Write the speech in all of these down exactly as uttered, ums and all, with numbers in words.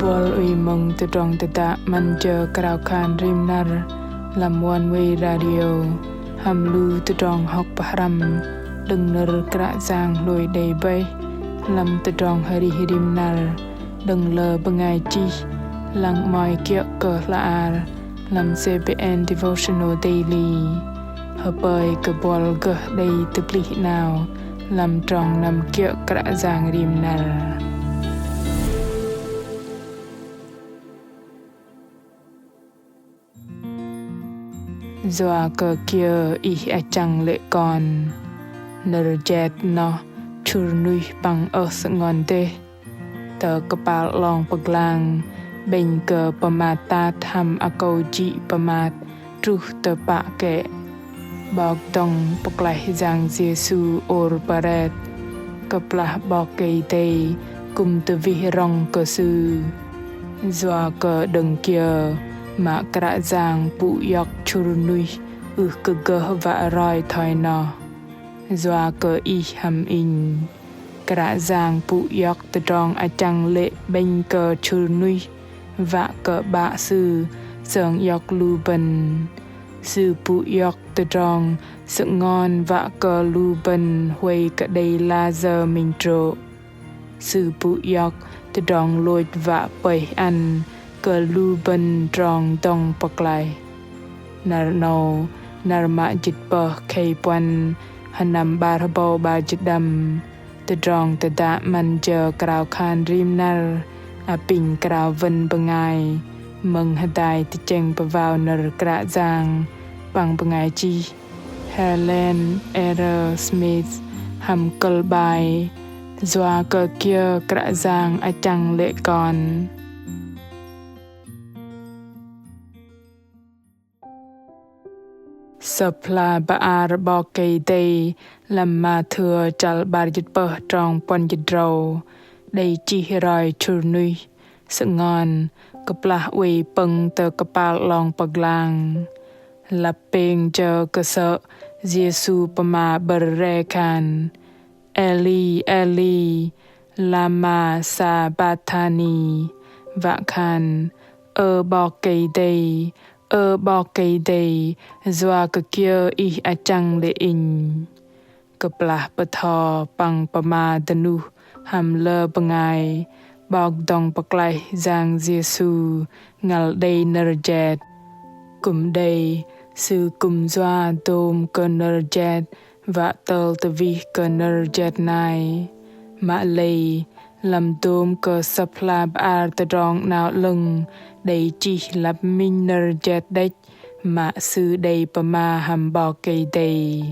Buăl oei mơ̆ng tơdrong tơdă 'Măn jơ krao khan rim năr lăm One Way Radio hăm lu tơdrong hŏk pơhrăm đơ̆ng nơ̆r Kră Yang hlôi đei bơih lăm tơdrong arih rim năr đơ̆ng lơ bơngai chih lăng 'mơ̆i kiơ̆ kơ hla ar lăm C B N Devotional Daily. Hơpơi kơ buăl gơh đei tơplih 'nao lăm trong năm kiơ̆ Kră Yang rim năr. Yua kơ kiơ ih achăng lê̆ kon? Nơ̆r jet noh chŭr nuih păng ơh sơngon dêh. Tơ kơpal 'long pơglang 'bĕnh kơ pơmat tat hăm akâu jĭ pơmat truh tơ pă kĕ. 'Bok dŏng pơklaih Yang Yêsu ôr pơret, kơplah 'Bok Kei-Dei kư̆m tơwih rŏng kơ Sư. Yua kơ đơ̆ng kiơ mă Kră Yang pŭ iŏk chŭr nuih ưh kơ gơh wă roi thoi noh? Yua kơ ih hăm inh, Kră Yang pŭ iŏk tơdrong achăng lê̆ 'bĕnh kơ chŭr nuih wă kơ 'Bă Sư sơng iŏk lu bơ̆n. Sư pŭ iŏk tơdrong sơngon wă kơ lu bơ̆n huay kơ đei layơ minh trô̆. Sư pŭ iŏk tơdrong lôch wă pơih ăn kơ lu bơ̆n trong dŏng pơklaih. Năr 'nâu, năr mă jĭt pơh khei puăn, hơnăm 'bar hơbâu 'bar jĭt đăm, tơdrong tơdă 'Măn jơ krao khan rim năr apinh krao wơ̆n bơngai mơ̆ng hơdai tơchĕng pơwao nơ̆r Kră Yang păng bơngai chih Helen R. Smith hăm kơ̆l 'bai: Yua kơ kiơ Kră Yang achăng lê̆ kon? Sơ̆p hla bơar 'Bok Kei-Dei lăm Mathêu chăl 'bar jĭt pơh trong puăn jĭt drâu đei chih roi chŭr nuih sơngon kơplah oei pơ̆ng tơ kơpal 'long pơglang. Lăp pêng jơ kơsơ̆, Yêsu pơma 'bơ̆r re khan: Êli, Êli, lama sabakthani? Wă khan: Ơ 'Bok Kei-Dei, ơ 'Bok Kei-Dei, yua kơ kiơ Ih achăng lê̆ inh? Kơplah pơtho păng pơma dơnuh hăm lơ bơngai, 'Bok dŏng pơklaih Yang Yêsu ngăl đei nơ̆r jet. Kư̆m đei, Sư kư̆m yua dôm kơ nơ̆r jet wă tơl tơwih kơ nơ̆r jet nai. Mă lei, lăm dôm kơ Sơ̆p hla bơar Tơdrong 'Nao 'Lơ̆ng đei chih lăp minh nơ̆r jet đĕch mă Sư đei pơma hăm 'Bok Kei-Dei.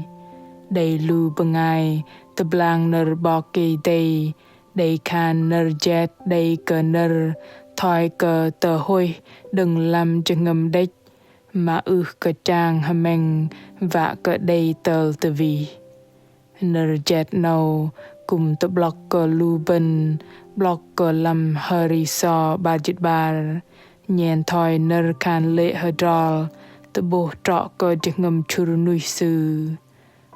Đei lu bơngai tơblang nơ̆r 'Bok Kei-Dei đei khan nơ̆r jet đei kơ nơ̆r thoi kơ tơhôih đơ̆ng lăm jơhngơ̆m đĕch, mă ưh kơ chang hơmĕng wă kơ đei tơl tơwih. Nơ̆r jet 'nâu kư̆m tơ'blŏk kơ lu bơ̆n 'blŏk kơ lăm Hơri sô 'bar jĭt 'bar, nhen thoi nơ̆r khan lê̆ hơdrol tơ'bôh trŏ kơ jơhngơ̆m chŭr nuih sư.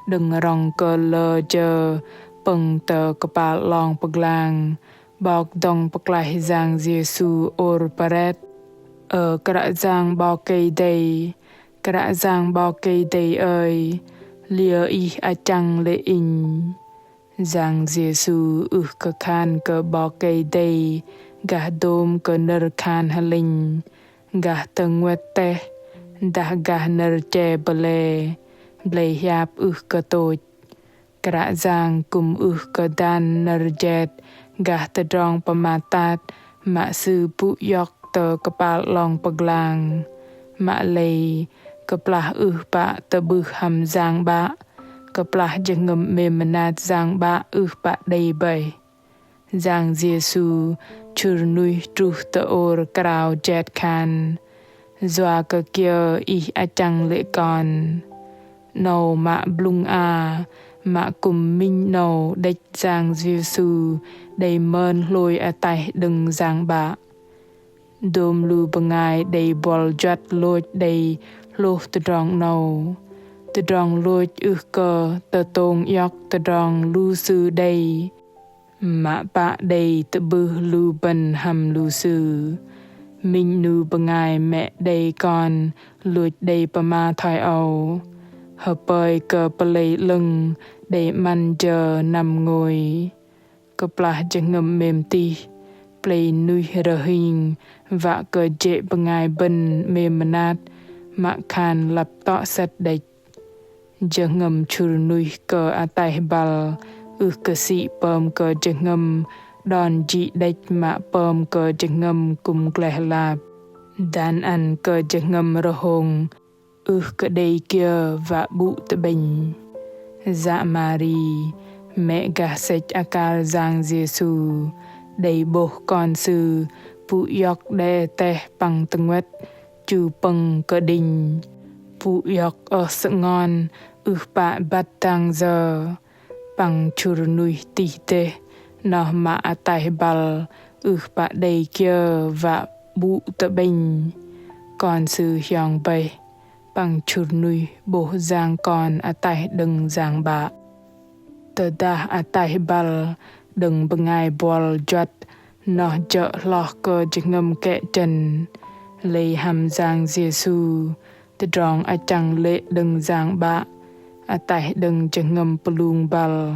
Đơ̆ng rŏng kơ lơ jơ pơ̆ng tơ kơpal 'long pơglang, 'Bok dŏng pơklaih Yang Yêsu ôr pơret: Ơ Kră Yang 'Bok Kei-Dei, Kră Yang 'Bok Kei-Dei ơi, liơ Ih achăng lê̆ inh? Yang Yêsu ưh kơ khan kơ 'Bok Kei-Dei gah dôm kơ nơ̆r khan hơlĕnh, gah tơnguĕt teh, dah gah nơ̆r che bơlê, blei hiap ưh kơ tôch. Kră Yang kư̆m ưh kơ dan nơ̆r jet gah tơdrong pơmat tat mă Sư pŭ iŏk tơ kơpal 'long pơglang. Mă lei, kơplah ưh pă tơ'bưh hăm Yang 'Bă, kơplah jơhngơ̆m 'mêm mơnat Yang 'Bă ưh pă đei bơih. Yang Yêsu chŭr nuih truh tơ ôr krao jet khan: Yua kơ kiơ Ih achăng lê̆ kon? 'Nâu mă blŭng a, mă kư̆m minh 'nâu đĕch Yang Yêsu đei mơn hlôi ataih đơ̆ng Yang 'Bă. Dôm lu bơngai đei buăl juăt lôch đei hlôh tơdrong 'nâu. Tơdrong lôch ưh kơ tơtông iŏk tơdrong lu sư đei. Mă pă đei tơ'bưh lu bơ̆n hăm lu sư. Minh 'nu bơngai mĕ đei kon lôch đei pơma thoi âu. Hơpơi kơ pơlei 'lơ̆ng đei 'măn jơ năm ngôi. Kơplah jơhngơ̆m 'mêm tih, pơlei nuih rơhing wă kơ jê̆ bơngai bơ̆n 'mêm mơnat, mă khan lăp tŏ sĕt đĕch. Jơhngơ̆m chŭr nuih kơ ataih băl, ưh kơ sĭ pơm kơ jơhngơ̆m đon jĭ đĕch mă pơm kơ jơhngơ̆m kư̆m gleh lap. Dan ăn kơ jơhngơ̆m rơhông, ưh kơ đei kiơ wă 'bŭ tơ'bĕnh. Yă Mari, mĕ gah sĕch akar Yang Yêsu, đei 'bôh kon sư pŭ iŏk đe teh păng tơnguĕt, chu pơ̆ng kơđinh. Pŭ iŏk ơh sơngon, ưh pă băt dang yơ. Păng chŭr nuih tih dêh, noh mă ataih băl, ưh pă đei kiơ wă 'bŭ tơ'bĕnh. Kon sư hiong bơih, păng chŭr nuih 'bôh yang kon ataih đơ̆ng yang 'bă. Tơdah ataih băl đơ̆ng bơngai buăl juăt, noh jơ̆ hloh kơ jơhngơ̆m kĕ jăn. Lei hăm Yang Yêsu, tơdrong achăng lê̆ đơ̆ng yang 'bă, ataih đơ̆ng jơhngơ̆m pơlung băl,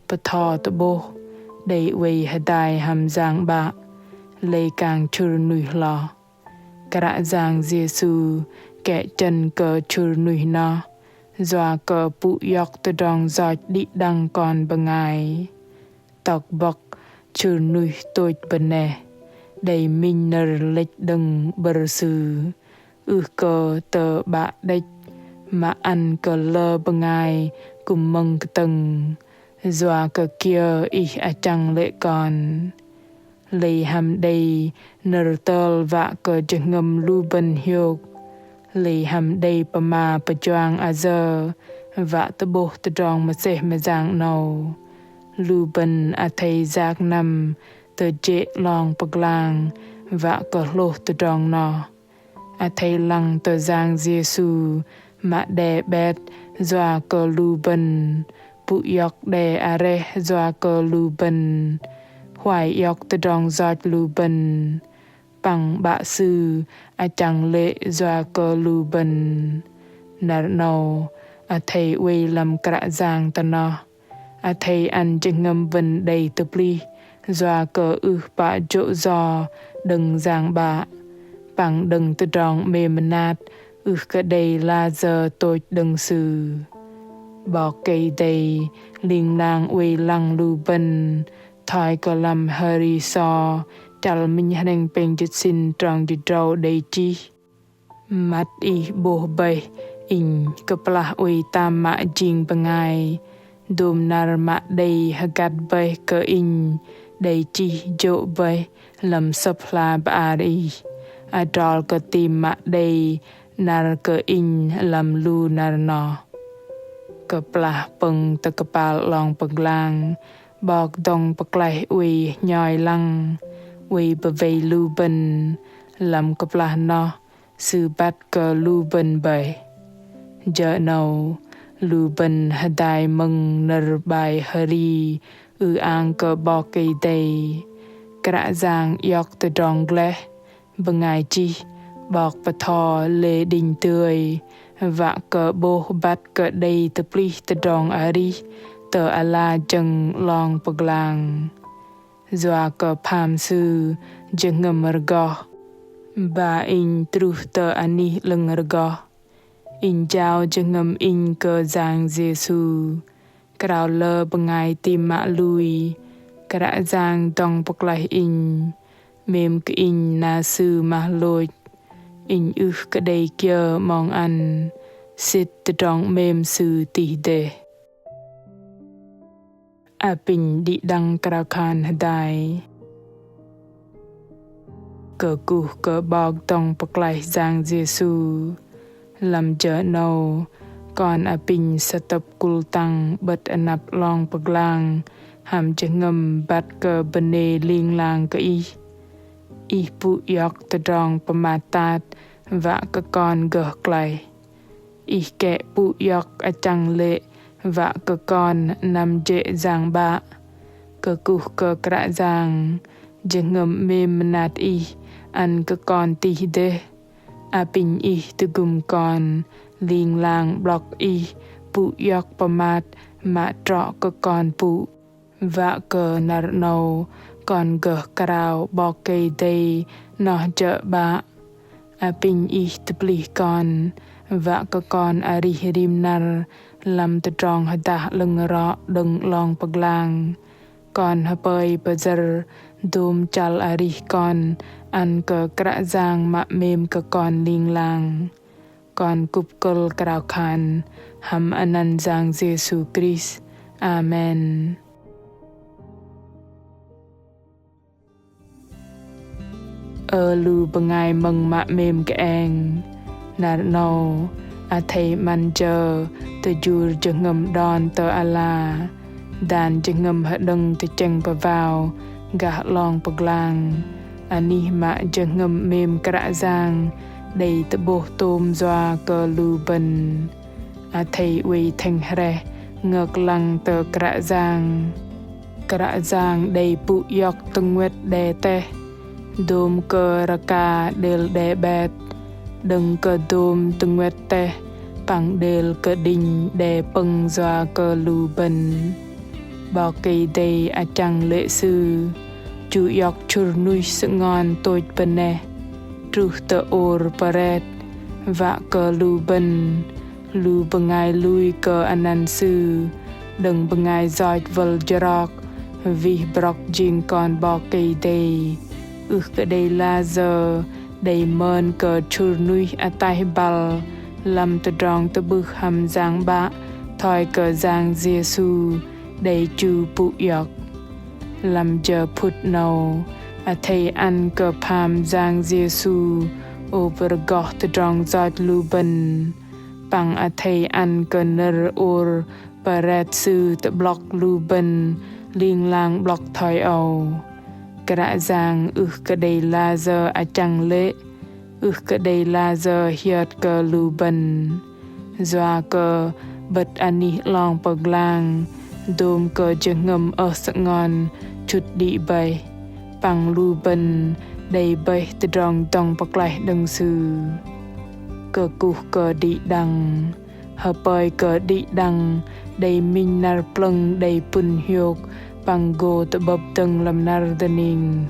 pơtho tơ'bôh, đei oei hơdai hăm yang 'bă, lei kang chŭr nuih hloh. Kră Yang Yêsu kĕ jăn kơ chŭr nuih noh, yua kơ pŭ iŏk tơdrong yoch đĭ đăng kon bơngai. Tŏk bŏk chŭr nuih tôch bơneh, đei minh nơ̆r lĕch đơ̆ng 'bơ̆r sư. Ưh kơ tơ 'bă đĕch, mă ăn kơ lơ bơngai kư̆m mơ̆ng kơtơ̆ng. Yua kơ kiơ ih achăng lê̆ kon. Lei hăm đei nơ̆r tơl wă kơ jơhngơ̆m lu bơ̆n hiôk. Lei hăm đei pơma pơjuang ayơ, wă tơ'bôh tơdrong mơsêh mơyang 'nâu. Lu bơ̆n athei yak năm tơ jê̆ 'long pơglang, wă kơ hlôh tơdrong noh. Athei lăng tơ Yang Yêsu, mă đe 'bet yua kơ lu bơ̆n, pŭ iŏk đe areh yua kơ lu bơ̆n, huay iŏk tơdrong yoch lu bơ̆n. Păng 'Bă Sư achăng lê̆ yua kơ lu bơ̆n. Năr 'nâu, athei oei lăm Kră Yang tơ noh. Athei ăn jơhngơ̆m bơ̆n đei tơplih, yua kơ ưh pă jô̆ yo đơ̆ng Yang 'Bă. Păng đơ̆ng tơdrong 'mêm mơnat, ưh kơ đei layơ tôch đơ̆ng Sư. 'Bok Kei-Dei ling lang oei lăng lu bơ̆n, thoi kơ lăm Hơri So, chăl minh hrĕng pêng jĭt sĭn trong jĭt drâu đei chih. Măt ih 'bôh bơih, inh kơplah oei tam mă jing bơngai. Dôm năr mă đei hơgăt bơih kơ inh, đei chih jô̆ bơih lăm sơ̆p hla bơar ih. Adrol kơ tam mă đei năr kơ inh lăm lu năr noh. Kơplah pơ̆ng tơ kơpal 'long pơglang, 'Bok Dŏng Pơklaih oei hnhoi lăng, oei pơwei lu bơ̆n, lăm kơplah noh, Sư băt kơ lu bơ̆n bơih. Jơ 'nâu, lu bơ̆n hơdai mơ̆ng nơ̆r 'bai hơri, ư-ang kơ 'Bok Kei-Dei. Kră Yang iŏk tơdrong gleh, bơngai chih, 'bok pơtho lê̆ đĭnh tơdrong, wă kơ 'bôh băt kơ đei tơplih tơdrong arih, tơ ala jơ̆ng 'long pơglang. Yua kơ pham Sư jơhngơ̆m rơgoh. Ba inh truh tơ anih 'lơ̆ng rơgoh. Inh jao jơhngơ̆m inh kơ Yang Yêsu. Krao lơ bơngai tam mă lui. Kră Yang dŏng pơklaih inh. 'Mêm kơ inh na Sư mah lôch. Inh ưh kơ đei kiơ 'mong ăn. Sĭt tơdrong 'mêm Sư tih dêh. Apinh đĭ đăng krao khan hơdai. Kơkuh kơ 'Bok dŏng pơklaih Yang Yêsu. Lăm jơ 'nâu, kon apinh sơtơ̆p kul tăng 'bơ̆t anăp 'long pơglang, hăm jơhngơ̆m băt kơ bơnê ling lang kơ Ih. Ih pŭ iŏk tơdrong pơmat tat, wă kơ kon gơh klaih. Ih kĕ pŭ iŏk achăng lê̆ wă kơ kon năm jê̆ Yang 'Bă. Kơkuh kơ Kră Yang, jơhngơ̆m 'mêm mơnat Ih ăn kơ kon tih dêh. Apinh Ih tơgŭm kon ling lang 'blŏk Ih pŭ iŏk pơmat mă trŏ kơ kon pŭ. Wă kơ năr 'nâu kon gơh krao 'Bok Kei-Dei noh jơ̆ 'Bă. Apinh Ih tơplih kon, wă kơ kon arih rim năr lăm tơdrong hơdah 'lơ̆ng rŏ đơ̆ng 'long pơglang. Kon hơpơi pơyơ̆r dôm chăl arih kon ăn kơ Kră Yang mă 'mêm kơ kon ling lang. Kon kŭp kơ̆l krao khan hăm anăn Yang Yêsu Krist. Amen. Ơ lu bơngai mơ̆ng mă 'mêm kơeng. Năr 'nâu, athei 'măn jơ tơjur jơhngơ̆m đon tơ ala. Dan jơhngơ̆m hơđơ̆ng tơchĕng pơwao gah 'long pơglang. Anih mă jơhngơ̆m 'mêm Kră Yang đei tơ'bôh tôm yua kơ lu bơ̆n. Athei oei thĕng hrĕh ngơk lăng tơ Kră Yang. Kră Yang đei pŭ iŏk tơnguĕt đe teh, dôm kơ rơka đêl đe 'bet, đơ̆ng kơ dôm tơnguĕt teh păng đêl kơđinh đe pơ̆ng yua kơ lu bơ̆n. 'Bok Kei-Dei achăng lê̆ Sư chu iŏk chŭr nuih sơngon tôch bơneh truh tơ ôr pơret, wă kơ lu bơ̆n, lu bơngai lui kơ anăn Sư, đơ̆ng bơngai yoch wơl jrok wih brŏk jing kon 'Bok Kei-Dei. Ưh kơ đei layơ đei mơn kơ chŭr nuih ataih băl lăm tơdrong tơ'bưh hăm Yang 'Bă thoi kơ Yang Yêsu đei chu pŭ iŏk. Lăm jơ phŭt 'nâu, athei ăn kơ pham Yang Yêsu ôp rơgoh tơdrong yoch lu bơ̆n. Păng athei ăn kơ nơ̆r ôr pơret Sư tơ'blŏk lu bơ̆n ling lang 'blŏk thoi âu. Kră Yang ưh kơ đei layơ achăng lê̆, ưh kơ đei layơ hiơt kơ lu bơ̆n. Yua kơ 'bơ̆t anih 'long pơglang, dôm kơ jơhngơ̆m ơh sơngon chŭt đĭ bơih, păng lu bơ̆n đei bơih tơdrong dŏng pơklaih đơ̆ng Sư. Kơkuh kơ đĭ đăng, hơpơi kơ đĭ đăng đei minh năr plơ̆ng đei pŭn hiôk păng gô tơ'bơ̆p dơ̆ng lăm năr dơning.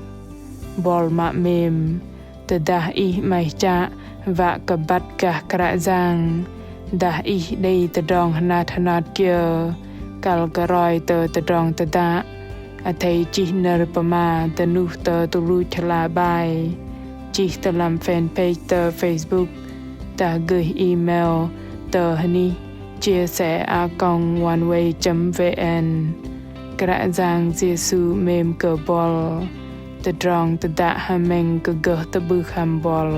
Buăl mă 'mêm, tơdah ih 'maih chă wă kơ băt gah Kră Yang, dah ih đei tơdrong hơnat hơnat kiơ kăl kơ roi tơ tơdrong tơdă, athei chih nơ̆r pơma dơnuh tơ tơluch hla bơar, chih tơ lăm fanpage tơ Facebook, dah gơih email tơ hơnih chia sẻ a còng oneway chấm vn. Kră Yang Yêsu 'mêm kơ buăl. Tơdrong tơdă hơmĕng kơ gơh tơ'bưh hăm buăl.